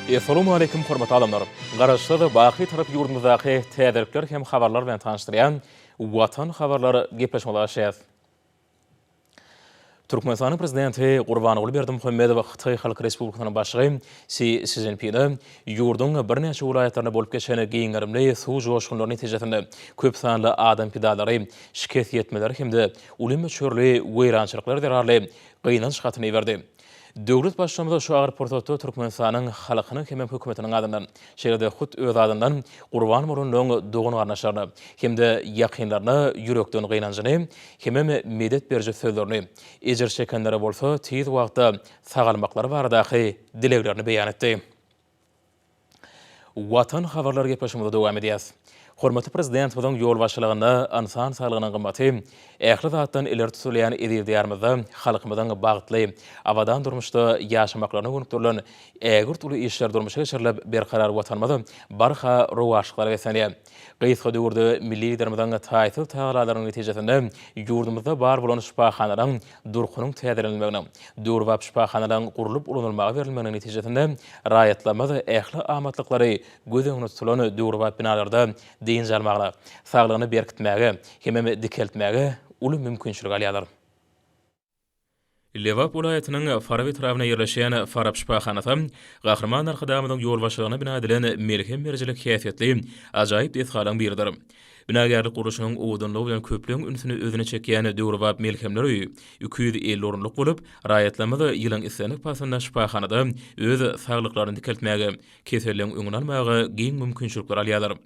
Essalamu Aleýkum hormatly adamlar! Garaşsyz, baky Tarap ýurdumyzdaky täzelikler hem habarlar bilen tanyşdyrýan Watan habarlar gepleşigimize başlaýas. Türkmenistanyň Prezidenti Gurbanguly Berdimuhamedow Hytaý Halk Respublikasynyň Başlygy Si Szinpine ýurduň birnäçe welaýatlarynda bolup geçen giň gerimli suw joşgunlary netijesinde köp sanly adam pidalary, şikes ýetmeleri hem-de uly möçberli weýrançylyklar zerarly gynanç hatyny iberdi. Döwlet Baştutanymyz şu agyr pursatda Türkmenistanyň halkynyň hemem hökümetiniň adyndan, şeýle-de hut öz adyndan gurban bolanlaryň dogan-garyndaşlaryna hem-de ýakynlaryna ýürekden gynanjyny hemem medet beriji sözlerini, ejir çekenlere bolsa tiz wagtda sagalmaklary baradaky dileglerini beýan etdi. Watan habarlar gepleşigimizi dowam edýäs. Hormatly Prezidentimiziň ýolbaşçylygynda ynsan saglygynyň gymmaty ähli zatdan ileri tutulýan eziz Diýarymyzda halkymyzyň bagtly, abadan durmuşda ýaşamaklaryna gönükdirilen ägirt uly işler durmuşa geçirilip, berkarar Watanymyz barha rowaçlyklara beslenýär. Gysga döwürde milli Liderimiziň taýsyz tagallalarynyň netijesinde ýurdumyzda bar bolan şypahanalaryň durkunyň täzelenilmeginiň, döwrebap şypahanalaryň gurlup ulanylmaga berilmeginiň netijesinde raýatlarymyz ähli amatlyklary göz öňünde tutulan döwrebap binalarda dynç almagyna, saglygyny berkitmäge hemem dikeltmäge uly mümkinçilik alýarlar. Lebap welaýatynyň Farap etrabynda ýerleşýän Farap şypahanasy Gahryman Arkadagymyzyň ýolbaşçylygynda bina edilen melhem berijilik häsiýetli ajaýyp desgalaryň biridir. Binagärlik gurluşynyň owadanlygy bilen köpleriň ünsüni özüne çekýän döwrebap melhemler öýi 250 orunlyk bolup, raýatlarymyz ýylyň islendik paslynda şypahanada öz saglyklaryny dikeltmäge, keselleriň öňüni almaga giň mümkinçilikler alýarlar.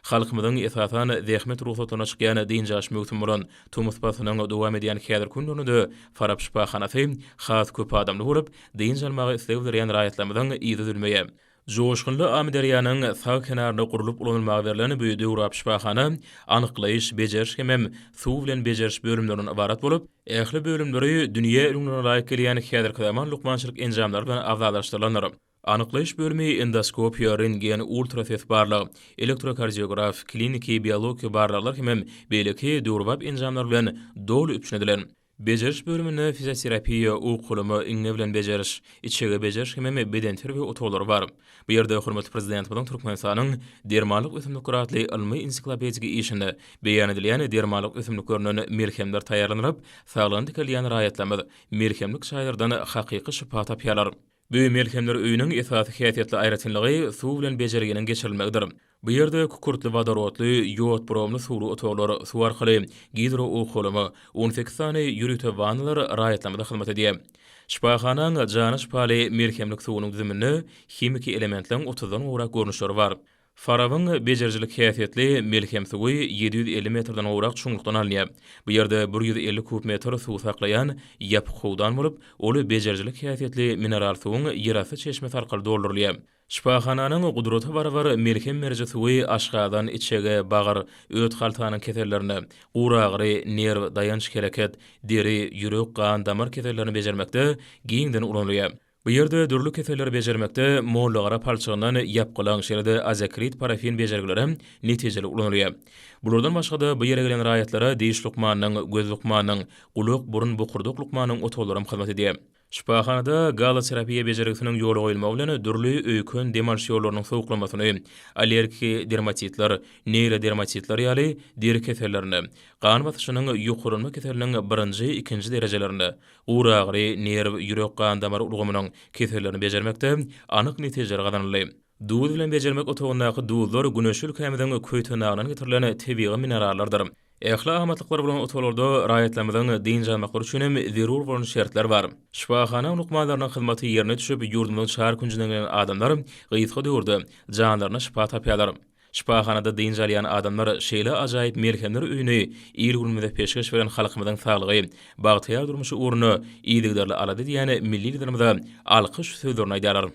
Halkymyzyň, esasan, zähmet rugsatlaryna çykýan dynç alyş möwsümi bolan tomus paslynyň dowam edýän häzirki günlerinde-de Farap şypahanasy has köp adamly bolup, dynç almaga isleg bildirýän raýatlarymyzyň yzy üzülmeýär. Joşgunly Amyderýanyň sag kenarynda gurlup ulanylmaga berlen bu döwrebap şypahana anyklaýyş, bejeriş hemem suw bilen bejeriş bölümlerinden ybarat bolup, ähli bölümleri dünýä ülňülerine laýyk gelýän häzirki zaman lukmançylyk enjamlary bilen abzallaşdyrylandyr. Anyklaýyş bölümi endoskopiýa, rentgen, ultrases barlag, elektrokardiograf, kliniki, biologiki barlaglar hemem beýleki döwrebap enjamlar bilen doly üpjün edilen. Bejeriş bölüminde fizioterapiýa, owkalama, iňňe bilen bejeriş, içege bejeriş hemem bedenterbiýe otaglary bar. Bu ýerde hormatly Prezidentimiziň Türkmenistanyň dermanlyk ösümlikleri atly ylmy-ensiklopediki işinde beýan edilýän dermanlyk ösümliklerinden melhemler taýýarlanylyp, saglygyny dikeldýän raýatlarymyz melhemlik çaýlardan hakyky şypa tapýarlar. Bu melhemler öýüniň esasy häsiýetli aýratynlygy suw bilen bejerginiň geçirilmegidir. Bu ýerde kükürtli wodorodly, ýod-bromly suwly otaglar, suw arkaly gidroowkalama, 18 sany ýörite wannalar raýatlarymyza hyzmat edýär. Şypahanaň jana şypaly melhemlik suwunyň düzüminde himiki elementleriň otuzdan gowrak görnüşleri bar. Farabyň bejerijilik häsiýetli melhem suwy 750 metrden gowrak çuňlukdan alynýar. Bu ýerde 150 kub metr suw saklaýan ýapyk howdan bolup, ol bejerijilik häsiýetli mineral suwuň ýerasty çeşmesi arkaly doldurylýar. Şypahananyň gudrata barabar melhem beriji suwy aşgazan, içege, bagyr, öt haltanyň kesellerinde, guragyry, nerw, daýanç-hereket, deri, ýürek, gan-damar kesellerini bejermekde giňden ulanylýar. Bu ýerde dürli keselleri bejermekde mollagara palçygyndan ýapgylaň, şeýle-de azekrit parafin bejergileri netijeli ulanylýar. Bulardan başga-da, bu ýere gelen raýatlara diş lukmanynyň, göz lukmanynyň, gulak, burun, bokurdak lukmanynyň otaglaram hyzmat edýär. Şypahanada galoterapiýa bejergisiniň ýola goýulmagy bilen dürli öýken dem alyş ýollarynyň sowuklamasyny, allergiki dermatitler, neýrodermatitler ýaly deri kesellerinde, gan basyşynyň ýokarlanma keseliniň birinji, ikinji derejelerinde, Guragyry, nerw, ýürek-gan damar ulgamynyň kesellerini bejermekde anyk netijeler gazanyldy. Duz bilen bejermek otagyndaky duzlar güneşli ülkämiziň Köýtendagyndan getirilen tebigy minerallardyr. Ähli amatlyklary bolan otaglarda raýatlarymyzyň dynç almaklary üçin hem zerur bolan şertler bar. Şypahana lukmanlarynyň hyzmaty ýerine düşüp, ýurdumyzyň çar künjünden gelen adamlar gysga döwürde janlaryna şypa tapýarlar. Şypahanada dynç alýan adamlar şeýle ajaýyp melhemler öýüni il-günümize peşgeş beren halkymyzyň saglygy, bagtyýar durmuşy ugrunda yzygiderli alada edýän milli Liderimize alkyş sözlerini aýdýarlar.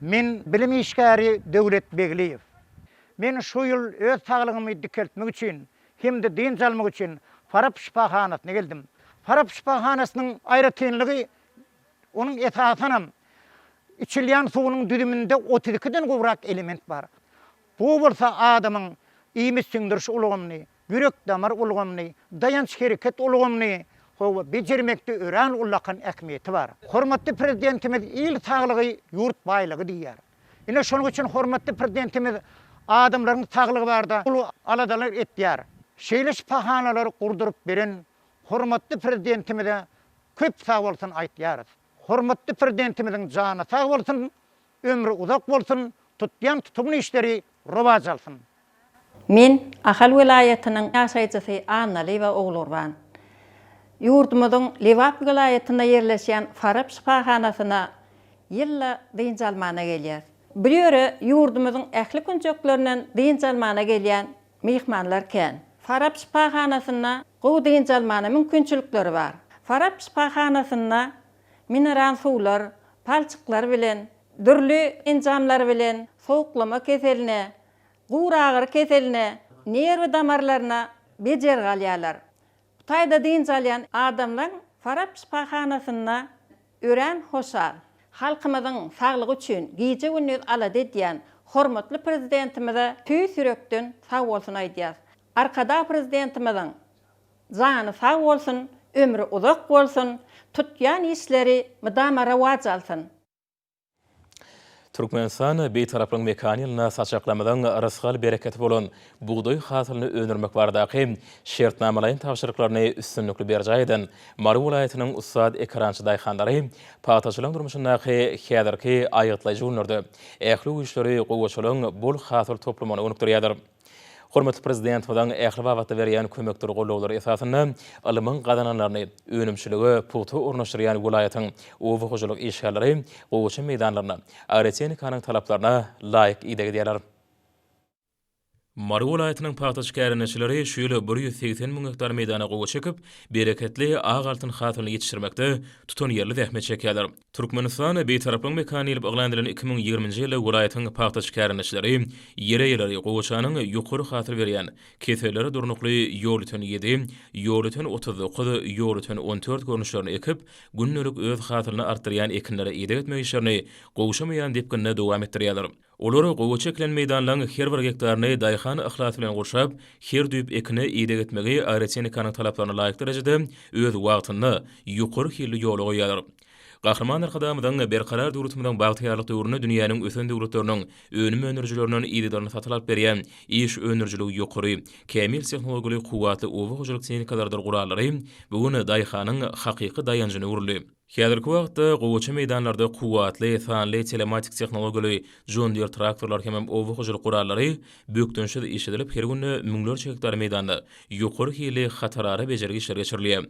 Men bilim işgäri Döwlet Begliýew. Men şu ýyl öz saglygymy dikeltmek üçin hem-de dynç almak üçin Farap şypahanasyna geldim. Farap şypahanasynyň aýratynlygy onuň esasanam Içilýän suwunyň düzüminde 32-den gowrak element bar. Bu bolsa adamyň iýmit siňdiriş ulgamyny, ýürek-damar ulgamyny, daýanç-hereket ulgamyny, hawa, bejermekde örän ullakan ähmiýeti bar. Hormatly Prezidentimiz Il saglygy, ýurt baýlygy diýýär. Ine şonuň üçin hormatly Prezidentimiz adamlaryň saglygy barada uly aladalar etýär. Şeýle şypahanalary gurduryp beren hormatly Prezidentimize köp sagbolsun aýtýarys. Hormatly Prezidentimiziň jany sag bolsun, ömri uzak bolsun, tutýan tutumly işleri rowaç alsyn! Men Ahal welaýatynyň ýaşaýjysy Annalyýewa Ogulgurban. Ýurdumyzyň Lebap welaýatynda ýerleşýän Farap şypahanasyna ýylda dynç almana gelýäs. Bu ýere ýurdumyzyň ähli künjeklerinden dynç almana gelýän myhmanlar kän. Farap şypahanasynda gowy dynç almana mümkinçilikleri bar. Farap şypahanasynda mineral suwlar, palçyklar bilen, dürli enjamlar bilen sowuklama keseline, Guragyry keseline, nerwi damarlaryna bejergi alýarlar. Bu taýda dynç alýan adamlaň Farap şypahanasynda örän hoşal. Halkymyzyň saglygy üçin gije-gündiz alada edýän hormatly Prezidentimize tüýs ýürekden sag bolsun aýdýas. Arkadag Prezidentimiziň jany sag bolsun, ömri uzak bolsun, tutýan işleri mydama rowaç alsyn! Türkmenistan Bitaraplygyň mekany ýylynda saçaklarymyzyň rysgal-bereketi bolan bugdaý hasylyny öndürmek baradaky şertnamalaýyn tabşyryklaryny üstünlikli berjaý eden Mary welaýatynyň ussat ekerançy daýhanlary pagtaçylygyň durmuşyndaky häzirki aýgytlaýjy günlerde ähli güýçleri gowaçalygyň bol hasyl toplamagyna gönükdirýärler. Hormatly Prezidentimiziň ähli babatda berýän kömekdir goldawlary esasynda ylmyň gazananlaryny önümçilige pugta ornaşdyrýan welaýatyň oba hojalyk işgärleri gowaça meýdanlaryna agrotehnikanyň talaplaryna laýyk ideg edýärler. Mary welaýatynyň pagtaçy kärendeçileri şu ýyl 180 müň gektar meýdana gowaça ekip, bereketli ak altyn hasylyny ýetişdirmekde tutanýerli zähmet çekýärler. Türkmenistan Bitaraplygyň mekany diýlip yglan edilen 2020-nji ýylda welaýatyň pagtaçy kärendeçileri ýer eýeleri gowaçanyň ýokary hasyl berýän kesellere durnukly Ýolöten ýedi, Ýolöten 39, Ýolöten 14 görnüşlerini ekip, gündelik öz hasylyny artdyrýan ekinlere ideg etmek işlerini gowşamaýan depginde dowam etdirýärler. Olar gowaça ekilen meýdanlaryň her bir gektaryny daýhan yhlasy bilen gurşap, her düýp ekine ideg etmegi agrotehnikanyň talaplaryna laýyk derejede öz wagtynda, ýokary hilli ýola goýýarlar. Gahryman Arkadagymyzyň Berkarar döwletimiziň bagtyýarlyk döwründe dünýäniň ösen döwletleriniň önüm öndürijilerinden yzygiderli satyn alyp berýän iş öndürijiligi ýokary, kämil tehnologiýaly kuwwatly oba hojalyk tehnikalarydyr gurallary bu gün daýhanyň hakyky daýanjyna öwrüldi. Häzirki wagtda gowaça meýdanlarda kuwwatly, sanly telematik tehnologiýaly John Deere traktorlar hemem oba hojalyk gurallary bökdençsiz işledilip, her günde müňlerçe gektar meýdanda ýokary hilli hatarara bejergi işleri geçirilýär.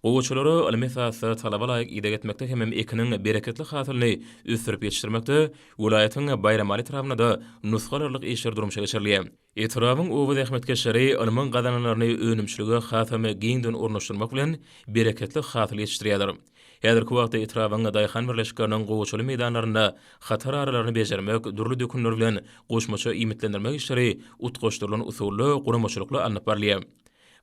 Gowaçalara ylmy esasda talaba laýyk ideg etmekde hemem ekiniň bereketli hasylyny ösdürip ýetişdirmekde welaýatyň Baýramaly etrabynda-da nusga alarlyk işler durmuşa geçirilýär. Etrabyň oba zähmetkeşleri ylmyň gazananlaryny önümçilige hasam giňden ornaşdyrmak bilen, bereketli hasyl ýetişdirýärler. Häzirki wagtda etrabyň daýhan birleşikleriniň gowaçaly meýdanlarynda hatar aralaryny bejermek, dürli dökünler bilen goşmaça iýmitlendirmek işleri utgaşdyrylan usulda guramaçylykly alnyp barylýar.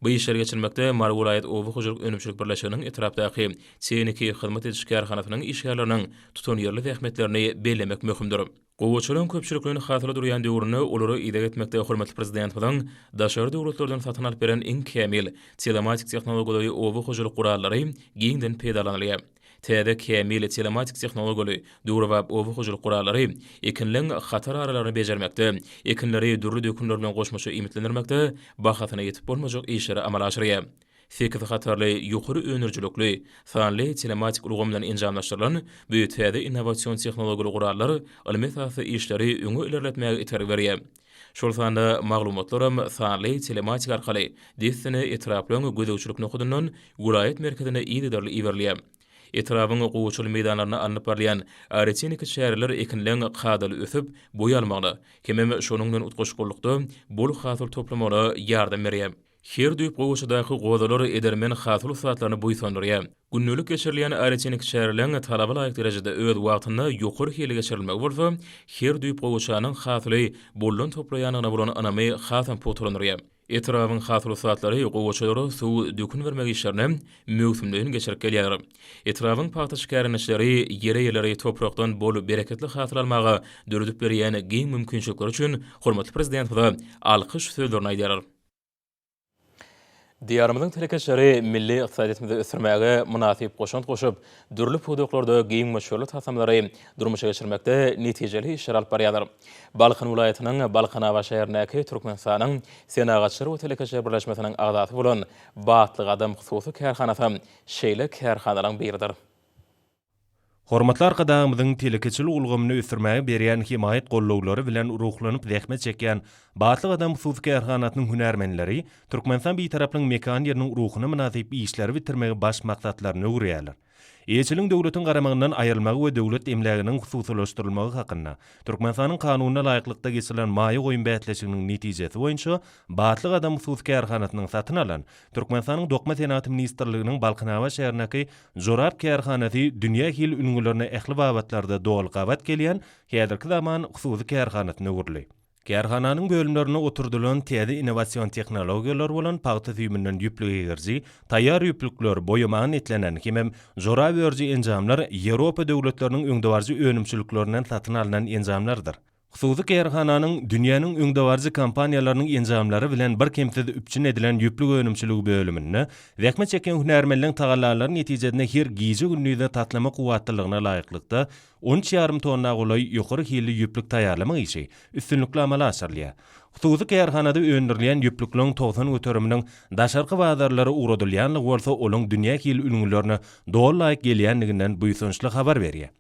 Bu işleri geçirmekde Mary welaýat oba hojalyk önümçilik birleşiginiň etrapdaky tehniki hyzmat ediş kärhanasynyň işgärleriniň tutanýerli zähmetlerini bellemek möhümdir. Gowaçalaryň köpçülikleýin hasyla durýan döwründe olara ideg etmekde hormatly Prezidentimiziň daşary döwletlerden satyn alyp beren iň kämil telematik tehnologiýaly oba hojalyk gurallary giňden peýdalanylýar. Täze kämil telematik tehnologiýaly döwrebap oba hojalyk gurallary ekinleň hatar aralaryny bejermekde, ekinleri dürli dökünler bilen goşmaça iýmitlendirmekde bahasyna ýetip bolmajak işleri amala aşyrýar. Sekiz hatarly, ýokary öndürijilikli, sanly telematik ulgam bilen enjamlaşdyrylan bu täze innowasion tehnologiýaly gurallar ylmy esasda işleri öňe ilerletmäge itergi berýär. Şol sanda maglumatlaram sanly telematika arkaly dessine etraplaryň gözegçilik nokadyndan welaýat merkezine yzygiderli iberilýär. Etrabyň gowaçaly meýdanlarynda alnyp barylýan agrotehniki çäreler ekinleň kadaly ösüp, boý almagyna, hemem şonuň bilen utgaşyklylykda bol hasyl toplamagyna ýardam berýär. Her düýp gowaçadaky gozalar edermen hasyl ussatlaryny buýsandyrýar. Gündelik geçirilýän agrotehniki çäreleriň talaba laýyk derejede öz wagtynda ýokary hilli geçirilmegi bolsa, her düýp gowaçanyň hasyly boldan toplaýandygyna bolan ynamy hasam pugtalandyrýar. Etrabyň hasyl ussatlary gowaçalara suw, dökün bermek işlerini möwsümleýin geçirip gelýärler. Etrabyň pagtaçy kärendeçileri ýer eýeleri toprakdan bol, bereketli hasyl almaga döredip berýän giň mümkinçilikleri üçin hormatly Prezidentimize alkyş sözlerini aýdýarlar. Diýarymyzyň telekeçileri milli ykdysadyýetimizi ösdürmäge mynasyp goşant goşup, dürli pudaklarda giň möçberli taslamalary durmuşa geçirmekde netijeli işleri alyp barýarlar. Balkan welaýatynyň Balkanabat şäherindäki Türkmenistanyň Senagatçylar we telekeçiler birleşmesiniň agzasy bolan Batly gadam hususy kärhanasy şeýle kärhanalaryň biridir. Hormatly Arkadagymyzyň telekeçilik ulgamyny ösdürmäge berýän hemaýat gollawlary bilen ruhlanyp zähmet çekýän Batly gadam hususy kärhanasynyň hünärmenleri Türkmenistan Bitaraplygyň mekan ýeriniň ruhuna mynasyp işleri bitirmegi baş maksatlaryna öwürýärler. Eýeçiligiň döwletiň garamagyndan aýrylmagy we döwlet emläginiň hususylaşdyrylmagy hakynda Türkmenistanyň Kanunyna laýyklykda geçirilen maýa goýum bäsleşiginiň netijesi boýunça Batly gadam hususy kärhanasynyň satyn alan Türkmenistanyň Dokma senagaty ministrliginiň Balkanabat şäherindäki Jorap kärhanasy dünýä hil ülňülerine ähli babatlarda doly gabat gelýän häzirki zaman hususy kärhanasyna öwrüldi. Kärhananyň bölümlerinde oturdylan täze innowasion tehnologiýalar bolan pagta süýüminden ýüplük egiriji, taýýar ýüplükler, boýamaga niýetlenen hemem jorap örüji enjamlar Ýewropa döwletleriniň öňdebaryjy önümçiliklerinden satyn alnan enjamlardyr. Hususy kärhananyň dünýäniň öňdebaryjy kompaniýalarynyň enjamlary bilen birkemsiz üpjün edilen ýüplük önümçiligi bölüminde zähmet çekýän hünärmenleň tagallalary netijesinde her gije-gündizde taslama kuwwatlylygyna laýyklykda on üç ýarym tonna golaý ýokary hilli ýüplük taýýarlamak işi üstünlikli amala aşyrylýar. Hususy kärhanada öndürilýän ýüplükleň 90 göteriminiň daşarky bazarlara ugradylýanlygy bolsa olaň dünýä hil ülňülerine doly laýyk gelýändiginden buýsançly habar berýär.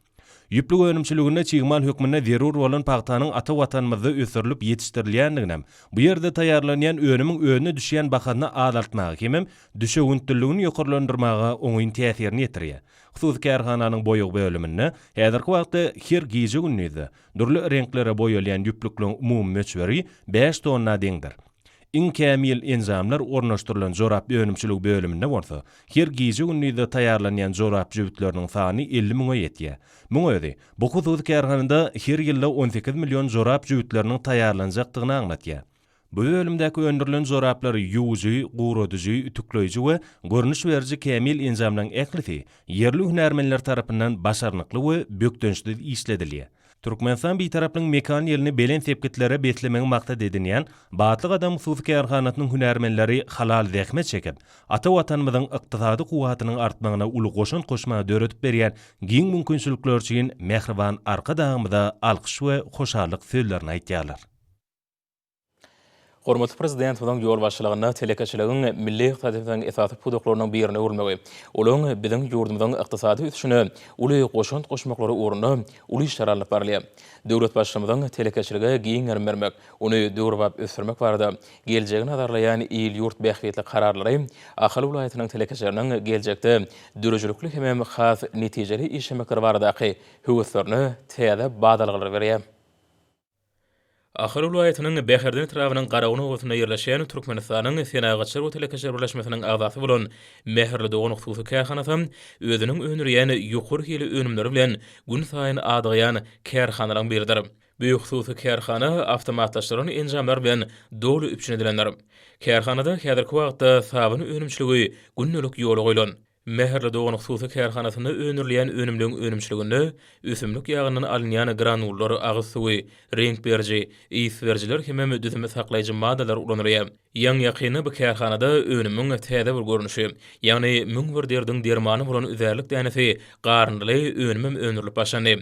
Ýüplük önümçiliginde çig mal hökmünde zerur bolan pagtanyň ata Watanymyzda ösdürilip ýetişdirilýändiginem, bu ýerde taýýarlanýan önümiň özüne düşýän bahasyny azaltmaga hemem düşewüntliligini ýokarlandyrmaga oňyn täsirini ýetirýär. Hususy kärhananyň boýag bölüminde häzirki wagtda her gije-gündizde dürli reňklere boýalýan ýüplükleň umumy möçberi bäş tonna deňdir. Iň kämil enjamlar ornaşdyrylan jorap önümçiligi bölüminde bolsa, her gije-gündizde taýýarlanýan jorap jübütleriniň sany 50 müňe ýetýär. Muň özi, bu hususy kärhanada her ýylda 18 million jorap jübütleriniň taýýarlanjakdygyny aňlatýar. Bu bölümdäki öndürilen joraplary ýuwujy, guradyjy, ütükleýji we görnüş beriji kämil enjamlaryň ählisi ýerli hünärmenler tarapyndan başarnykly we bökdençsiz işledilýär. Türkmenistan Bitaraplygyň mekan ýylyny belent sepgitlere beslemegi maksat edinýän Batly gadam hususy kärhanasynyň hünärmenleri halal zähmet çekip, ata Watanymyzyň ykdysady kuwwatynyň artmagyna uly goşant goşmaga döredip berýän giň mümkinçilikleri üçin mähriban Arkadagymyza alkyş we hoşallyk sözlerini aýtýarlar. Hormatly Prezidentimiziň ýolbaşçylygynda telekeçiligiň milli ykdysadyýetimiziň esasy pudaklarynyň birine öwrülmegi, olaryň biziň ýurdumyzyň ykdysady ösüşine uly goşant goşmaklary ugrunda uly işler alnyp barylýar. Döwlet Baştutanynyň telekeçilige giň gerim bermek, ony döwrebap ösdürmek barada geljegi nazarlaýan il-ýurt bähbitli kararlary Ahal welaýatynyň telekeçileriniň geljekde döredijilikli hemem has netijeli işlemekleri baradaky höweslerine täze badalgalary berýär. Ahal welaýatynyň Bäherden etrabynyň Garagum obasynda ýerleşýän Türkmenistanyň Senagatçylar we telekeçiler birleşmesiniň agzasy bolan Mähirli dogan hususy kärhanasy özüniň öndürýän ýokary hili önümleri bilen günsaýyn adygýan kärhanalaryň biridir. Bu hususy kärhana awtomatlaşdyrylan enjamlar bilen doly üpjün edilendir. Kärhanada häzirki wagtda sabyn önümçiligi gündelik ýola goýlan. Mähirli dogan hususy kärhanasynda öndürilýän önümleň önümçiliginde ösümlik ýagyndan alynýan granullar, agyz suwy, reňk beriji, ys berijiler hemem düzümi saklaýjy maddalar ulanylýar. Ýaňy-ýakynda bu kärhanada önümiň täze bir görnüşi, ýagny 1001 derdiň dermany bolan üzärlik dänesi garyndyly önümem öndürilip başlandy.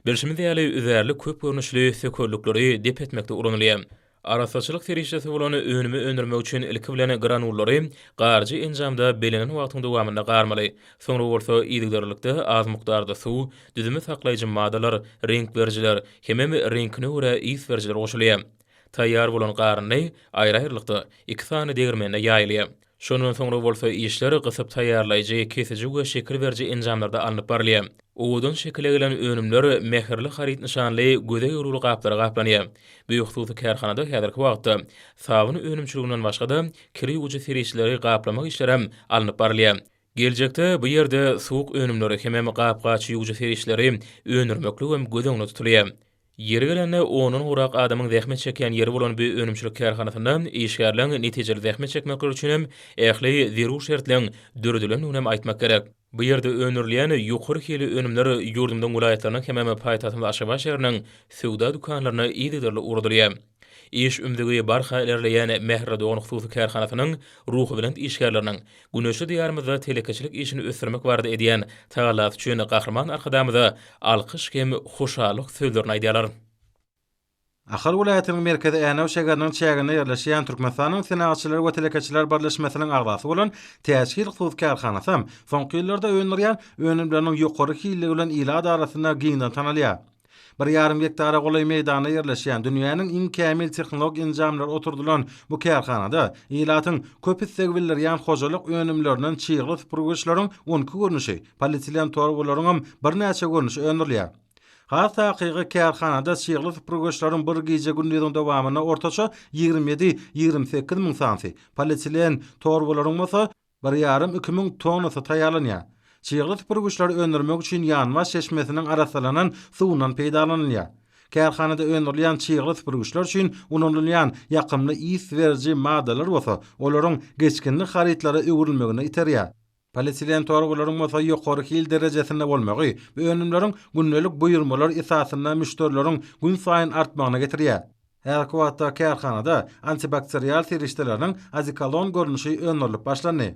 Bilşimiz ýaly, üzärlik köp görnüşli sökellikleri dep etmekde ulanylýar. Arassaçylyk serişdesi bolan önümi öndürmek üçin ilki bilen granullary garyjy enjamda bellenen wagtyň dowamynda garmaly. Soňra bolsa yzygiderlilikde az mukdarda suw, düzümi saklaýjy maddalar, reňk berijiler hemem reňkine görä ys berijiler goşulýar. Taýýar bolan garyndy aýry-aýrylykda iki sany degirmende ýaýylýar. Şondan soňra bolsa işler gysyp taýýarlaýjy, kesiji we şekil beriji enjamlarda alnyp barylýar. Owadan şekile gelen önümler Mähirli haryt nyşanly göze görgüli gaplara gaplanýar. Bu hususy kärhanada häzirki wagtda sabyn önümçiliginden başga-da, kir ýuwujy serişdeleri gaplamak işlerem alnyp barylýar. Geljekde bu ýerde suwuk önümleri hemem gap-gaç ýuwujy serişdeleri öndürmekligem göz öňünde tutulýar. Ýeri gelende, ondan gowrak adamyň zähmet çekýän ýeri bolan bu önümçilik kärhanasynda işgärleň netijeli zähmet çekmekleri üçin hem ähli zerur şertleň döredilendigini hem aýtmak gerek. Bu ýerde öndürilýän ýokary hili önümler ýurdumyzyň welaýatlarynyň hemem paýtagtymyz Aşgabat şäheriniň söwda dükanlaryna yzygiderli ugradylýar. Iş ümzügi barha ilerleýän Mähirli dogan hususy kärhanasynyň ruhubelent işgärleriniň güneşli Diýarymyzda telekeçilik işini ösdürmek barada edýän tagallasy üçin Gahryman Arkadagymyza alkyş hem hoşallyk sözlerini aýdýarlar. Ahal welaýatynyň merkezi Änew şägeriniň çäginde ýerleşýän Türkmenistanyň Senagatçylar we telekeçiler birleşmesiniň agzasy bolan Täçhil hususy kärhanasy hem soňky ýyllarda öndürýän önümleriniň ýokary hilligi bilen ilat arasynda giňden tanalýar. Bir ýarym gektara golaý meýdanda ýerleşýän, dünýäniň iň kämil tehnologik enjamlary oturdylan bu kärhanada ilatyň köp isleg bildirýän hojalyk önümlerinden çygly süpürgiçleriň on iki görnüşi, polietilen torbalaryňam birnäçe görnüşi öndürilýär. Has takygy, kärhanada çygly süpürgiçleriň bir gije-gündiziň dowamynda ortaça 27, 28 müň sanysy, polietilen torbalaryň bolsa bir ýarym, iki müň tonnasy taýýarlanýar. Çygly süpürgiçleri öndürmek üçin ýanbaş çeşmesiniň arassalanan suwundan peýdalanylýar. Kärhanada öndürilýän çygly süpürgiçler üçin ulanylýan ýakymly ys beriji maddalar bolsa, olaryň geçginli harytlara öwrülmegine iterýär. Polietilen torbalaryň bolsa ýokary hil derejesinde bolmagy bu önümleriň gündelik buýurmalar esasynda müşderileriň günsaýyn artmagyna getirýär. Häzirki wagtda kärhanada antibakterial serişdeleriniň odekolon görnüşi öndürilip başlandy.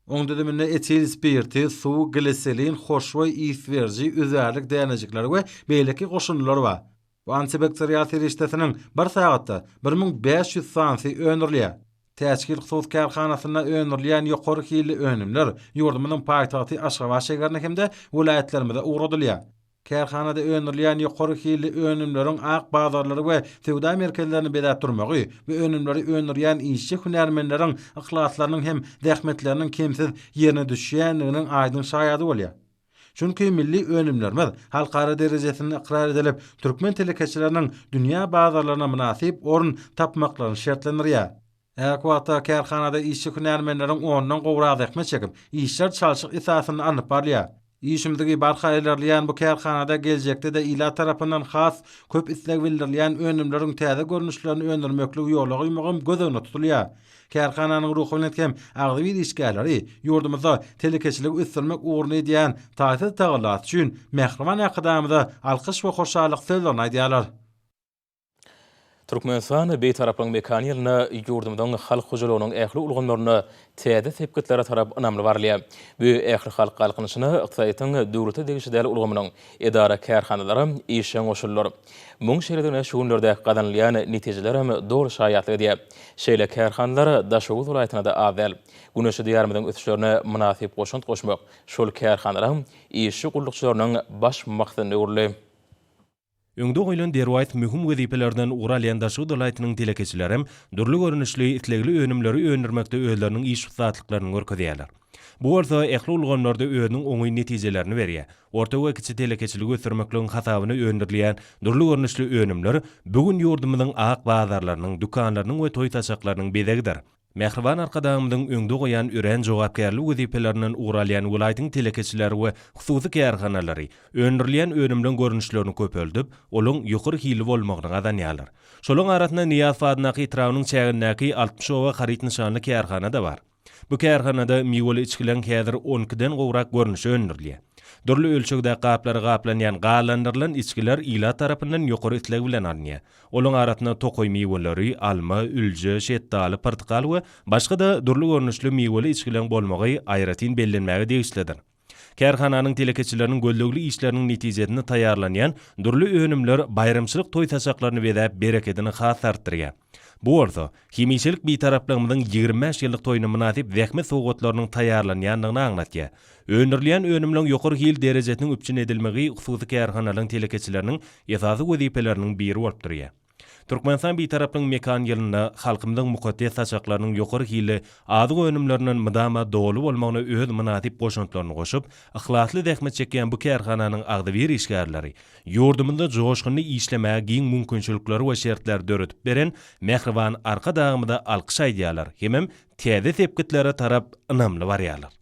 Oň düzüminde etil spirti, suw, gliserin, hoşboý ys beriji, üzärlik dänejikleri we beýleki goşundylar bar. Bu antibakterial serişdesiniň bir sagatda 1500 sanysy öndürilýär. Täçgil hususy kärhanasynda öndürilýän ýokary hilli önümler ýurdumyzyň paýtagty Aşgabat şägerine hem-de welaýatlarymyza ugradylýar. Kärhanada öndürilýän ýokary hilli önümleriň ak bazarlary we söwda merkezlerini bezäp durmagy bu önümleri öndürýän işçi-hünärmenleriň yhlaslarynyň hem zähmetleriniň kemsiz ýerine düşýändiginiň aýdyň şaýady bolýar. Çünki milli önümlerimiz halkara derejesinde ykrar edilip, türkmen telekeçileriniň dünýä bazarlarynda mynasyp orun tapmaklaryny şertlendirýär. Häzirki wagtda kärhanada işçi-hünärmenleriň ondan gowragy zähmet çekip, işler çalşyk esasynda alnyp barylýar. Iş ümzügi barha ilerleýän bu kärhanada geljekde-de ilat tarapyndan has köp isleg bildirilýän önümleriň täze görnüşlerini öndürmekligi ýola goýmagam göz öňünde tutulýar. Kärhananyň ruhubelent hem agzybir işgärleri ýurdumyzda telekeçiligi ösdürmek ugrunda edýän taýsyz tagallasy üçin mähriban Arkadagymyza alkyş we hoşallyk sözlerini aýdýarlar. Türkmenistan Bitaraplygyň mekany ýylynda ýurdumyzyň halk hojalygynyň ähli ulgamlarynda täze sepgitlere tarap ynamly barylýar. Bu ählihalk galkynyşyna ykdysadyýetiň döwlete degişli däl ulgamynyň edara-kärhanalary işjeň goşuldylar. Muň şeýledigine şu günlerdäki gazanylýan netijelerem doly şaýatlyk edýär. Şeýle kärhanalar Daşoguz welaýatynda-da az däl. Güneşli Diýarymyzyň ösüşlerine mynasyp goşant goşmak şol kärhanalaryň işçi gullukçylarynyň baş maksadyna öwrüldi. Öňde goýlan derwaýys möhüm wezipelerden ugur alýan Daşoguz welaýatynyň telekeçilerem dürli görnüşli islegli önümleri öndürmekde özleriniň iş ussatlyklaryny görkezýärler. Bu bolsa ähli ulgamlarda özüniň oňyn netijelerini berýär. Orta we kiçi telekeçiligi ösdürmekligiň hasabyna öndürilýän dürli görnüşli önümler bu gün ýurdumyzyň ak bazarlarynyň, dükanlarynyň we toý saçaklarynyň bezegidir. Mähriban Arkadagymyzyň öňde goýan örän jogapkärli wezipelerinden ugur alýan welaýatyň telekeçileri we hususy kärhanalary öndürilýän önümleň görnüşlerini köpeldip, olaň ýokary hilli bolmagyny gazanýarlar. Şolaň arasynda Nyýazow adyndaky etrabynyň çägindäki 60 oba haryt nyşanly kärhana-da bar. Bu kärhanada miweli içgileň häzir on ikiden gowrak görnüşi öndürilýär. Dürli ölçegdäki gaplara gaplanýan gazlandyrylan içgiler ilat tarapyndan ýokary isleg bilen alynýar. Olaň arasynda tokaý miweleri, alma, ülje, şetdaly, pyrtykal we başga-da dürli görnüşli miweli içgileň bolmagy aýratyn bellenmäge degişlidir. Kärhananyň telekeçileriniň gözlegli işleriniň netijesinde taýýarlanýan dürli önümler baýramçylyk toý saçaklaryny bezäp berekedini has-da artdyrýar. Bu bolsa, hemişelik Bitaraplygymyzyň 25 ýyllyk toýuna mynasyp zähmet sowgatlarynyň taýýarlanýandygyny aňlatýar. Öndürilýän önümleň ýokary hil derejesiniň üpjün edilmegi hususy kärhanalaryň telekeçileriniň esasy wezipeleriniň biri bolup durýar. Türkmenistan Bitaraplygyň mekan ýylynda halkymyzyň mukaddes saçaklarynyň ýokary hilli azyk önümlerinden mydama doly bolmagyna öz mynasyp goşantlaryny goşup, yhlasly zähmet çekýän bu kärhananyň agzybir işgärleri ýurdumyzda joşgunly işlemäge giň mümkinçilikleri we şertleri döredip beren mähriban Arkadagymyza alkyş aýdýarlar hemem täze sepgitlere tarap ynamly barýarlar.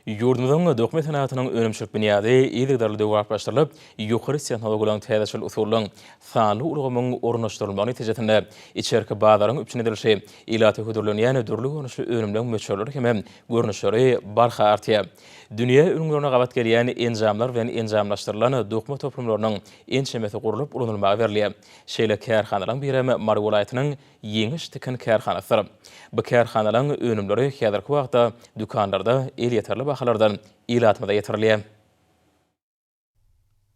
Ýurdumyzyň dokma senagatynyň önümçilik binýady yzygiderli döwrebaplaşdyrylyp, ýokary tehnologiýalaryň täzeçil usullaryň, sanly ulgamyň ornaşdyrylmagy netijesinde içerki bazaryň üpjün edilişi, ilata hödürlenýän dürli görnüşli önümleň möçberleri hem görnüşleri barha artýar. Dünýä ülňülerine gabat gelýän enjamlar bilen enjamlaşdyrylan dokma toplumlarynyň ençemesi gurlup ulanylmaga berilýär. Şeýle kärhanalaryň birem Mary welaýatynyň Ýeňiş tikin kärhanasydyr. Bu kärhanalaryň önümleri häzirki wagtda dükanlarda elýeterli bahalardan ilatymyza ýetirilýär.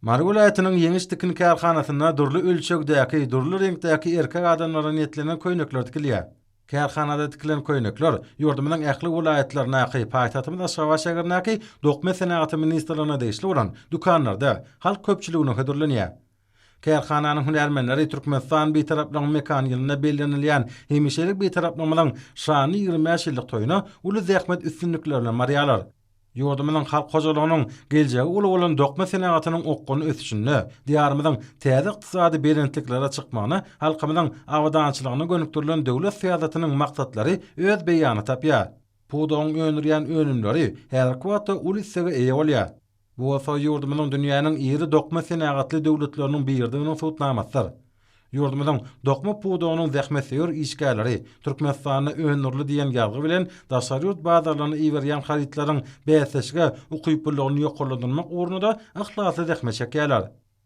Mary welaýatynyň Ýeňiş tikin kärhanasynda dürli ölçegdäki, dürli reňkdäki erkek adamlara niýetlenen köýnekler tikilýär. Kärhanada tikilen köýnekler ýurdumyzyň ähli welaýatlaryndaky, paýtagtymyz Aşgabat şäherindäki Dokma senagaty ministrligine degişli bolan dükanlarda halk köpçüligine hödürlenýär. Kärhananyň hünärmenleri Türkmenistan Bitaraplygyň mekany ýylynda bellenilýän hemişelik Bitaraplygymyzyň şanly 25 ýyllyk toýuna uly zähmet üstünlikleri bilen barýarlar. Ýurdumyzyň halk hojalygynyň geljegi uly bolan dokma senagatynyň okgunly ösüşinde, Diýarymyzyň täze ykdysady belentliklere çykmagyna halkymyzyň abadançylygyna gönükdirilen döwlet syýasatynyň maksatlary öz beýanyny tapýar. Pudagyň öndürýän önümleri häzirki wagtda uly islege eýe bolýar. Bu bolsa ýurdumyzyň dünýäniň iri dokma senagatly döwletleriniň biridiginiň subutnamasydyr. Ýurdumyzyň dokma pudagynyň zähmetsöýer işgärleri Türkmenistanda öndürildi diýen ýazgy bilen daşary ýurt bazarlaryna iberýän harytlaryň bäsleşige ukyplylygyny ýokarlandyrmak ugrunda-da yhlasly zähmet çekýärler.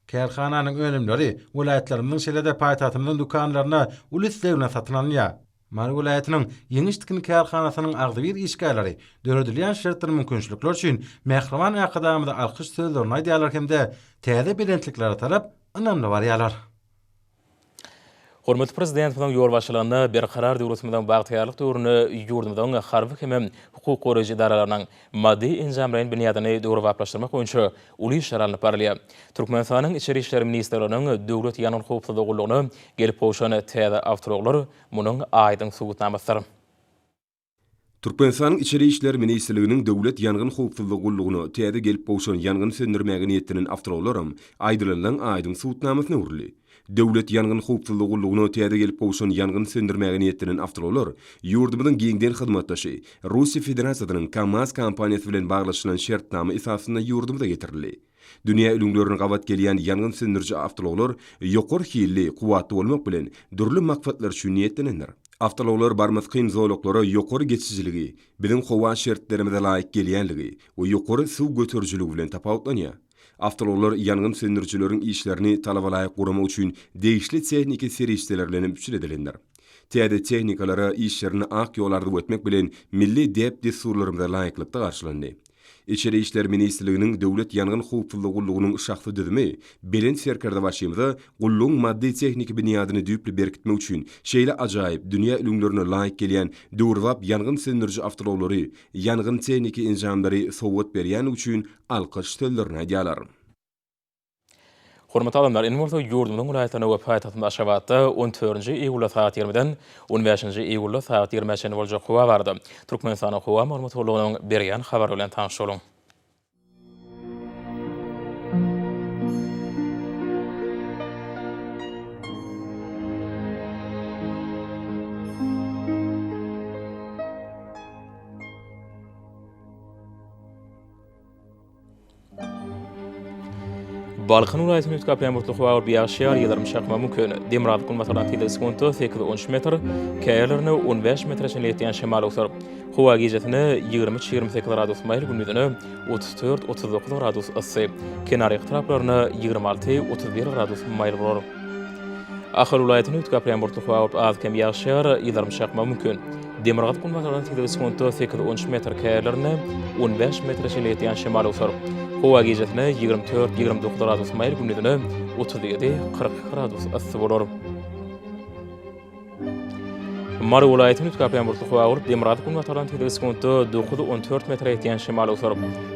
Kärhananyň önümleri welaýatlarymyzyň şeýle-de paýtagtymyzyň dükanlarynda uly isleg bilen satyn alynýar. Mary welaýatynyň Ýeňiş tikin kärhanasynyň agzybir işgärleri döredilýän şertdir mümkinçilikler üçin mähriban Arkadagymyza alkyş sözlerini aýdýarlar hem-de täze belentliklere tarap ynamly barýarlar. Hormatly Prezidentimiziň ýolbaşçylygynda Berkarar döwletimiziň bagtyýarlyk döwründe ýurdumyzyň harby hem hukuk goraýjy edaralarynyň maddy-enjamlaýyn binýadyny döwrebaplaşdyrmak boýunça uly işler alnyp barylýar. Türkmenistanyň Içeri işler ministrliginiň Döwlet ýangyn howpsuzlygy gullugyna gelip gowşan täze awtoulaglar munuň aýdyň subutnamasydyr. Türkmenistanyň Içeri işler ministrliginiň Döwlet ýangyn howpsuzlygy gullugyna täze gelip gowşan ýangyn söndürmäge niýetlenen awtoulaglaram aýdylanlaň aýdyň subutnamasyna öwrüldi. Döwlet ýangyn howpsuzlygy gullugyna täze gelip gowşan ýangyn söndürmäge niýetlenen awtoulaglar ýurdumyzyň giňden hyzmatdaşy, Russiýa Federasiýasynyň KAMAZ kompaniýasy bilen baglaşylan şertnama esasynda ýurdumyza getirildi. Dünýä ülňülerine gabat gelýän ýangyn söndüriji awtoulaglar ýokary hilli, kuwwatly bolmak bilen, dürli maksatlar üçin niýetlenendir. Awtoulaglar barmasy kyn zolaklara ýokary geçijiligi, biziň howa şertlerimize laýyk gelýänligi we ýokary suw göterijiligi bilen tapawutlanýar. Awtoulaglar ýangyn söndürijileriň işlerini talabalaýyk guramak üçin degişli tehniki serişdeler bilen hem üpjün edilendir. Täze tehnikalara işlerinde ak ýol arzuw etmek bilen milli däp-dessurlarymyza laýyklykda garşylandy. Içeri işler ministrliginiň Döwlet ýangyn howpsuzlygy gullugynyň şahsy düzümi Belent Serkerdebaşymyza gullugyň maddy-tehniki binýadyny düýpli berkitmek üçin şeýle ajaýyp, dünýä ülňülerine laýyk gelýän döwrebap ýangyn söndüriji awtoulaglary, ýangyn-tehniki enjamlary sowgat berýändigi üçin alkyş sözlerini aýdýarlar. Hormatly adamlar, indi bolsa ýurdumyzyň welaýatlarynda we paýtagtymyz Aşgabatda on dördünji iýulda sagat ýigrimiden on bäşinji iýulda sagat ýigrimä çenli boljak howa barada Türkmenistanyň Howa maglumat gullugynyň berýän habary bilen tanyş boluň. Balkan welaýatynyň üýtgäp bulutly howa bolup ýagyş ýagar, ýyldyrym çakmagy mümkin. Demirgazyk günbatardan tizligi sekuntda sekiz-on üç metr, käýerlerinde 15 metre çenli ýetýän şemal öwser. Howa gijesine 23-28 gradus maýyl, gündizine 34-39 gradus yssy, kenarýaka etraplarynda 26-31 gradus maýyl bolar. Ahal welaýatyny üýtgäp bulutly howa bolup, az-kem ýagyş ýagar, ýyldyrym çakmagy mümkin. Demirgazyk-günbatardan tizligi sekuntda sekiz-on üç metr, käýerlerinde 15 metre çenli ýetýän şemal öwser. Howa gijesine 24-29 gradus maýyl, gündizine 37-42 gradus yssy bolar. Mary welaýatyny üýtgäp bulutly howa bolup, demirgazyk-günbatardan tizligi sekuntda 9-14 metre ýetýän şemal öwser.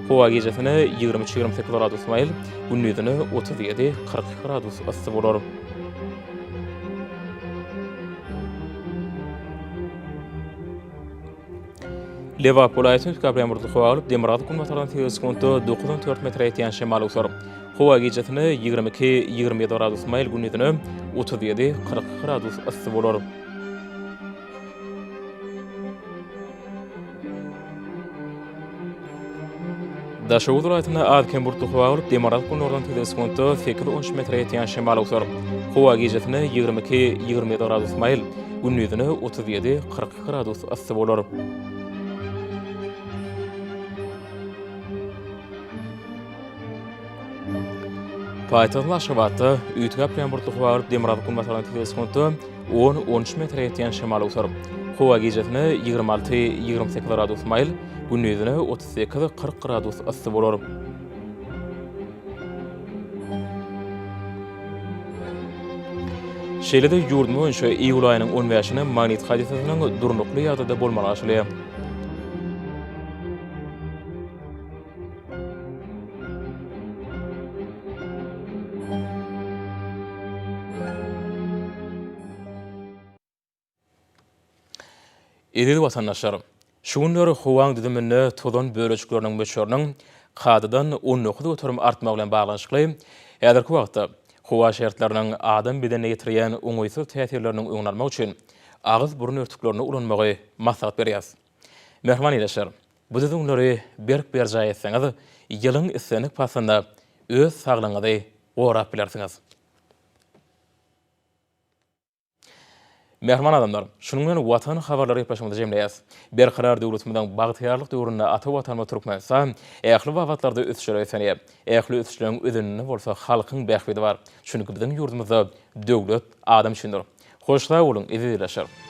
Howa gijesine 23-28 gradus maýyl, gündizine 37-42 gradus yssy bolar. Lebap welaýatyny üýtgäp bulutly howa bolup, demirgazyk-günbatardan tizligi sekuntda 9-14 metre ýetýän şemal öwser. Howa gijesine 22-27 gradus maýyl, gündizine 37-42 gradus yssy bolar. Daşoguz welaýatynda az-kem bulutly howa bolup, demirgazyk-gündogardan tizligi sekuntda sekiz-on üç metre ýetýän şemal öwser. Howa gijesine 22, 27 gradus maýyl, gündizine 37, 42 gradus yssy bolar. Paýtagtymyz Aşgabatda üýtgäp durýan bulutly howa bolup, demirgazyk-günbatardan tizligi sekuntda on, 13 metre ýetýän şemal öwser. Howa gijesine 26, 28 gradus maýyl, gündizine 38, 40 gradus yssy bolar. Şeýle-de ýurdumyz boýunça iýul aýynyň on bäşine magnit hadysasynyň durnukly ýagdaýda bolmagy garaşylýar. Eziz watandaşlar! Şu günler howaň düzüminde tozan bölejikleriniň möçberiniň kadadan 19% artmagy bilen baglanyşykly, häzirki wagtda howa şertleriniň adam bedenine ýetirýän oňaýsyz täsirleriniň öňüni almak üçin agyz-burun örtüklerini ulanmagy maslahat berýäris. Mähriban ildeşler! Bu düzgünleri berk berjaý etseňiz, ýylyň islendik paslynda öz saglygyňyzy gorap bilersiňiz. Mähriban adamlar, şunuň bilen Watan habarlary gepleşigimizi jemleýäris. Berkarar döwletimiziň bagtyýarlyk döwründe ata Watanymyz Türkmenistan ähli babatlarda ösüşlere beslenýär. Ähli ösüşleriň özeninde bolsa halkyň bähbidi bar. Çünki biziň ýurdumyzda döwlet adam üçindir. Hoş sag boluň, eziz ildeşler!